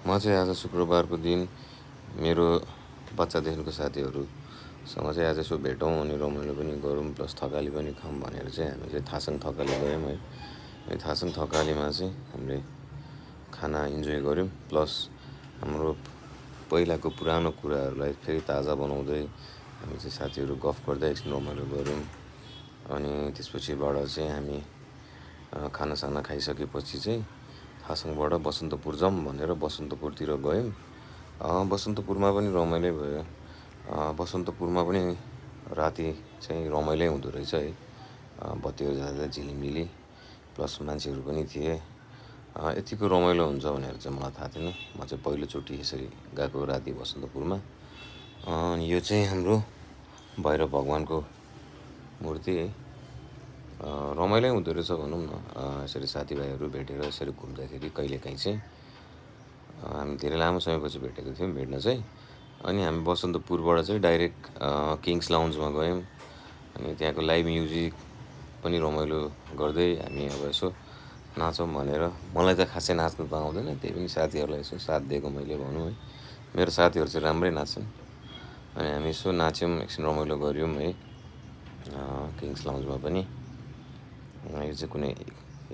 म चाहिँ आज शुक्रबारको दिन मेरो बच्चादेखिको साथीहरूसँग चाहिँ आज यसो भेटौँ अनि रमाइलो पनि गरौँ प्लस थकाली पनि खाऊँ भनेर चाहिँ हामी चाहिँ थासाङ थकाली गयौँ है। अनि थासाङ थकालीमा चाहिँ हामीले खाना इन्जोय गऱ्यौँ प्लस हाम्रो पहिलाको पुरानो कुराहरूलाई फेरि ताजा बनाउँदै हामी चाहिँ साथीहरू गफ गर्दै एकछिन रमाइलो गऱ्यौँ। अनि त्यसपछिबाट चाहिँ हामी खानासाना खाइसकेपछि चाहिँ थासाङबाट बसन्तपुर जाऊँ भनेर बसन्तपुरतिर गयौँ। बसन्तपुरमा पनि रमाइलै भयो। बसन्तपुरमा पनि राति चाहिँ रमाइलै हुँदो रहेछ है। बत्तीहरू जाँदा झिलिमिली प्लस मान्छेहरू पनि थिए। यतिको रमाइलो हुन्छ भनेर चाहिँ मलाई थाहा थिएन। म चाहिँ पहिलोचोटि यसरी गएको राति बसन्तपुरमा। अनि यो चाहिँ हाम्रो भैरव भगवानको मूर्ति है। रमाइलै हुँदो रहेछ भनौँ न। यसरी साथीभाइहरू भेटेर यसरी घुम्दाखेरि कहिलेकाहीँ चाहिँ हामी धेरै लामो समयपछि भेटेको थियौँ भेट्न चाहिँ। अनि हामी बसन्तपुरबाट चाहिँ डाइरेक्ट किङ्स लाउन्जमा गयौँ। अनि त्यहाँको लाइभ म्युजिक पनि रमाइलो गर्दै हामी अब यसो नाचौँ भनेर। मलाई त खासै नाच्नु त आउँदैन, त्यही पनि साथीहरूलाई यसो साथ दिएको मैले भनौँ है। मेरो साथीहरू चाहिँ राम्रै नाच्छन्। अनि हामी यसो नाच्यौँ, एकछिन रमाइलो गऱ्यौँ है किङ्स लाउन्जमा पनि। यो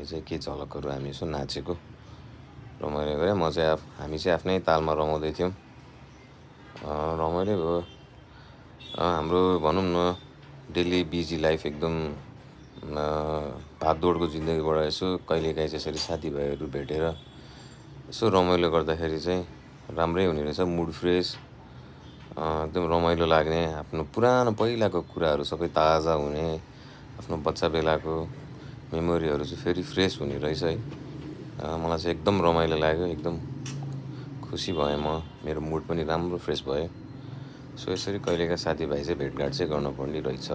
चाहिँ के झलकहरू हामी यसो नाचेको रमाइलो गऱ्यौँ। हामी चाहिँ आफ्नै तालमा रमाउँदै थियौँ। रमाइलो भयो। हाम्रो भनौँ न डेली बिजी लाइफ एकदम भागदौडको जिन्दगीबाट यसो कहिलेकाहीँ चाहिँ यसरी साथीभाइहरू भेटेर यसो रमाइलो गर्दाखेरि चाहिँ राम्रै हुने रहेछ। मुड फ्रेस, एकदम रमाइलो लाग्ने, आफ्नो पुरानो पहिलाको कुराहरू सबै ताजा हुने, आफ्नो बच्चा बेलाको मेमोरीहरू चाहिँ फेरि फ्रेस हुने रहेछ है। मलाई चाहिँ एकदम रमाइलो लाग्यो, एकदम खुसी भएँ म। मेरो मुड पनि राम्रो फ्रेस भयो। सो यसरी कहिलेकाहीँ साथीभाइ चाहिँ भेटघाट चाहिँ गर्नुपर्ने रहेछ।